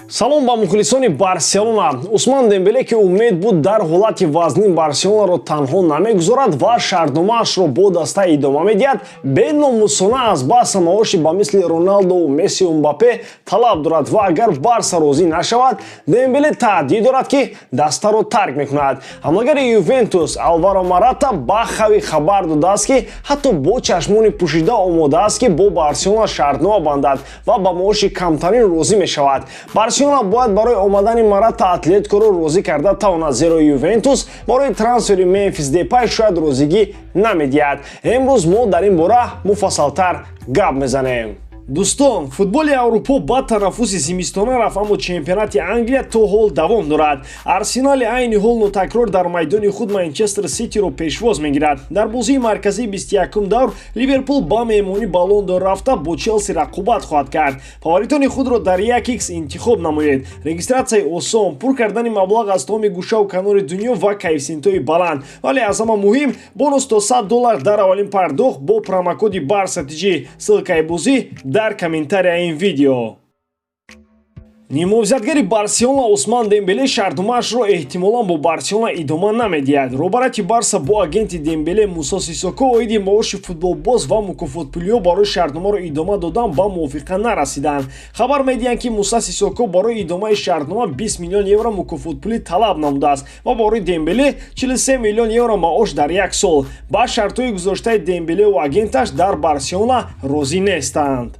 Салом ба мухлисони Барселона. Усман Дембеле, ки умед буд, дар ҳолати вазнин Барселонаро танҳо намегузорад ва шартномаашро бо даста идома медиҳад, беномусона аз Барса маоши ба мисли Роналдову Мессиу Мбаппе талаб дорад ва агар Барса розӣ нашавад, Дембеле таҳдид дорад, ки дастаро тарк мекунад. Ҳамлагари Ювентус Алваро Марата ба Хави хабар додааст, ки ҳатто бо чашмони пӯшида омода аст, ки бо Барселона шартнома бандад ва ба маоши камтарин розӣ мешавад. Барселона бояд барои омадани Марата Атлетикоро розӣ карда тавонад, зеро Ювентус барои трансфери Мемфис Депай шояд розигӣ намедиҳад. Имрӯз мо дар ин бора муфассалтар гап мезанем. Дӯстон, футболи Аврупо ба танаффуси зимистона рафт, аммо чемпионати Англия то ҳол давом дорад. Арсенали айни ҳол нотакрор дар майдони худ Манчестер Ситиро пешвоз мегирад. Дар бозии марказии 21-ум давр Ливерпул ба меҳмонӣ ба Лондон рафта, бо Челси рақобат хоҳад кард. Фаворитони худро дар 1x интихоб намоед. Регистратсияи осон, пур кардани маблағ аз тамоми гӯшаву канори дунё ва коэффисиентҳои баланд, вале аз ҳама муҳим, бонус то 100 доллар дар аввалин пардохт бо промокоди Барса TJ. Ссылкаи бозӣ дар комментарияи ин видео. Ниммуҳофизатгари Барселона Усман Дембеле шартномаашро эҳтимолан бо Барселона идома намедиҳад. Роҳбарияти Барса бо агенти Дембеле Мусо Сисоко оиди маоши футболбоз ва мукофотпулиҳо барои шартномаро идома додан ба мувофиқа нарасиданд. Хабар медиҳанд, ки Муса Сисоко барои идомаи шартнома 20 миллион евро мукофотпулӣ талаб намудааст ва барои Дембеле 43 миллион евро маош дар як сол. Ба шартҳои гузоштаи Дембелеву агенташ дар Барселона розӣ нестанд.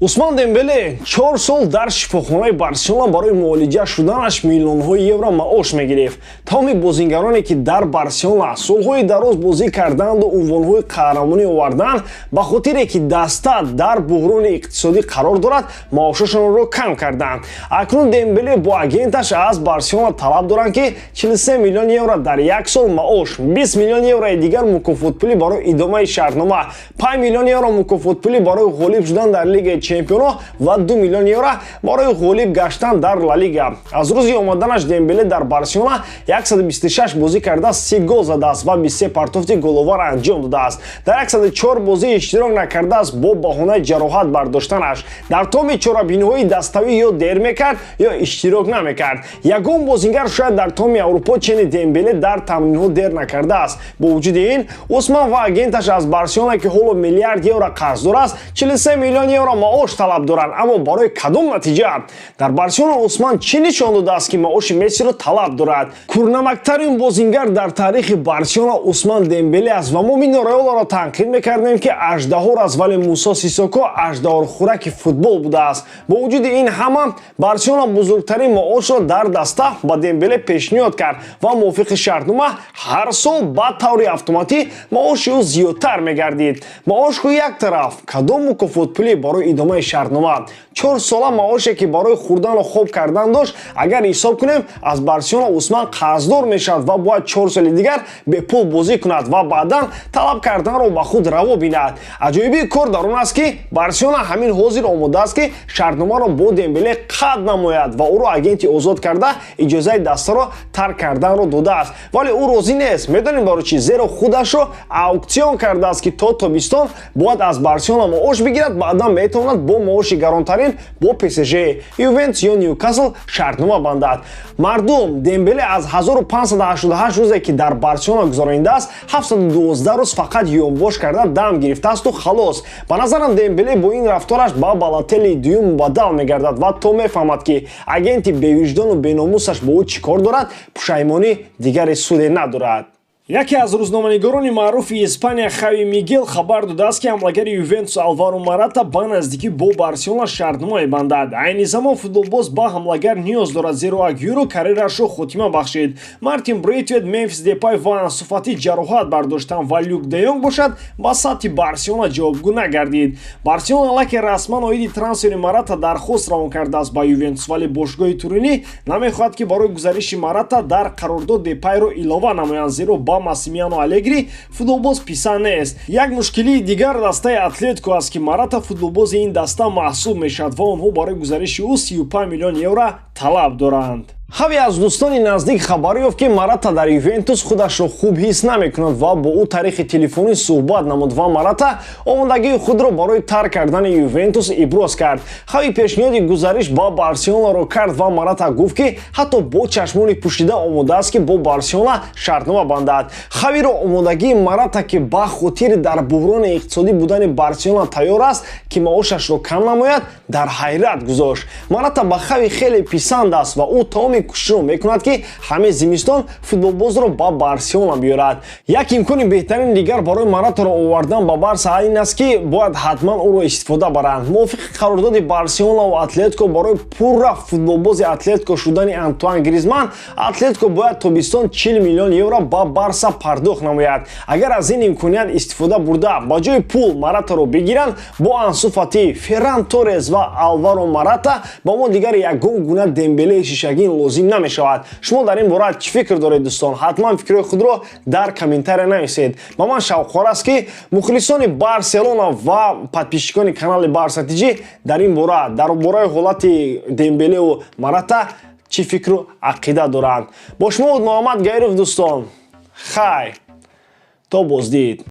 Усман Дембеле 4 сол дар шифохонаи Барселона барои муолиҷа шуданаш миллионҳои евро маош мегирифт. Тамоми бозингароне, ки дар Барселона солҳои дароз бозӣ карданду унвонҳои қаҳрамонӣ оварданд, ба хотире ки даста дар буҳрони иқтисодӣ қарор дорад, маошашонро кам карданд. Акнун Дембеле бо агенташ аз Барселона талаб доранд, ки 43 миллион евро дар як сол маош, 20 миллион еврои дигар мукофотпулӣ барои идомаи шартнома, 5 миллион евро мукофотпулӣ барои ғолиб шудан дар Лигаи Чемпионҳо ва 2 миллион евро барои ғолиб гаштан дар Ла Лига. Аз рӯзи омаданаш Дембеле дар Барселона 126 бозӣ карда, 30 гол задааст ва 23 партофти головар анҷом додааст. Дар 104 бозӣ иштирок накардааст бо баҳонаи ҷароҳат бардоштанаш. Дар томи чорабиниҳои даставӣ ё дер мекард, ё иштирок намекард. Ягон бозингар шояд дар томи Аврупо чени Дембеле дар тамринҳо дер накардааст. Бо вуҷуди ин, Усман ва агенташ аз Барселона, ки ҳоло миллиард евро қарздор аст, 43 миллион евро маош талаб доранд. Аммо барои кадом натиҷа? Дар Барселона Усман чӣ нишон додааст, ки маоши Мессиро талаб дорад? Курнамактарин бозингар дар таърихи Барселона Усман Дембеле аст ва мо Мино Райоларо танқид мекардем, ки аждаҳор аст, вале Мусо Сисоко аждаҳорхӯраки футбол будааст. Бо вуҷуди ин ҳама, Барселона бузургтарин маошро дар даста ба Дембеле пешниҳод кард ва мувофиқи шартнома ҳар сол ба таври автоматӣ маоши ӯ зиёдтар мегардид. Маошку як тараф, кадом мукофотпулӣ барои идомаи шартнома? 4 сола маоше, ки барои хӯрдану хоб кардан дошт, агар ҳисоб кунем, аз Барселона Усман қарздор мешавад ва бояд 4 соли дигар бепул бозӣ кунад ва баъдан талаб карданро ба худ раво бинад. Аҷоибии кор дар он аст, ки Барселона ҳамин ҳозир омода аст, ки шартномаро бо Дембеле қатъ намояд ва ӯро агенти озод карда, иҷозаи дастаро тарк карданро додааст, вале ӯ розӣ нест. Медонем барои чӣ? Зеро худашро ауксион кардааст, ки то тобистон бояд аз Барселона маош бигирад, баъдан метавонад бо маоши гаронтарин бо ПСЖ, Ювентус ё Ньюкасл шартнома бандад. Мардум, Дембеле аз 1588 рӯзе, ки дар Барселона гузаронидааст, 712 рӯз фақат ёнбош карда дам гирифтаасту халос. Ба назарам, Дембеле бо ин рафтораш ба Балотелли дуюм мубаддал мегардад ва то мефаҳмад, ки агенти бевиҷдону беномусаш бо ӯ чӣ кор дорад, пушаймонӣ дигаре суде надорад. Яке аз рӯзноманигорони маъруфи Испания Хави Мигел хабар додааст, ки ҳамлагари Ювентус Алваро Марата ба наздикӣ бо Барселона шартнома мебандад. Айни замон футболбоз ба ҳамлагар ниёз дорад, зеро Агюро карьерашро хотима бахшид. Мартин Брейтвет, Мемфис Депай ва Ансу Фати ҷароҳат бардоштанд ва Люк де Йонг бошад, ба сатҳи Барселона ҷавобгӯ нагардид. Барселона аллакай расман оиди трансфери Марата дархост равон кардааст ба Ювентус, вале бошгоҳи Туринӣ намехоҳад, ки барои гузариши Марата дар қарордод Депайро илова намоянд, зеро ба Массимилиано Алегри футболбоз писанд нест. Як мушкилии дигар дастаи Атлетико аст, ки Марата футболбози ин даста маҳсуб мешавад ва онҳо барои гузариши ӯ 35 миллион евро талаб доранд. Хави аз дӯстони наздик хабар ёфт, ки Марата дар Ювентус худашро хуб ҳис намекунад ва бо ӯ тариқи телефонӣ суҳбат намуд ва Марата омодагии худро барои тарк кардани Ювентус иброз кард. Хави пешниҳоди гузариш ба Барселонаро кард ва Марата гуфт, ки ҳатто бо чашмони пӯшида омода аст, ки бо Барселона шартнома бандад. Хавиро омодагии Марата, ки ба хотири дар буҳрони иқтисодӣ будани Барселона тайёр аст, ки маошашро кам намояд, дар ҳайрат гузошт. Марата ба Хави хеле писанд аст ва ӯ тамоми кӯшишро мекунад, ки ҳамаи зимистон футболбозро ба Барселона биёрад. Як имкони беҳтарини дигар барои Маратаро овардан ба Барса ин аст, ки бояд ҳатман ӯро истифода баранд. Мувофиқи қарордоди Барселона ва Атлетико барои пурра футболбози Атлетико шудани Антуан Гризман, Атлетико бояд тобистон 40 миллион евро ба Барса пардохт намояд. Агар аз ин имконият истифода бурда, ба ҷои пул Маратаро бигиранд, бо Ансу Фати, Ферран Торрес ва Алваро Марата ба мо дигар ягон гуна Дембелеи шишагин лозим намешавад. Шумо дар ин бора чӣ фикр доред, дӯстон? Ҳатман фикрҳои худро дар комментария нависед. Ба ман шавқовар аст, ки мухлисони Барселона ва подписчикони канали Барса ТЖ дар ин бора, дар бораи ҳолати Дембелеу Марата чӣ фикру ақида доранд. Бо шумо буд Муҳаммад Гаиров, дӯстон. Хай, то боздид.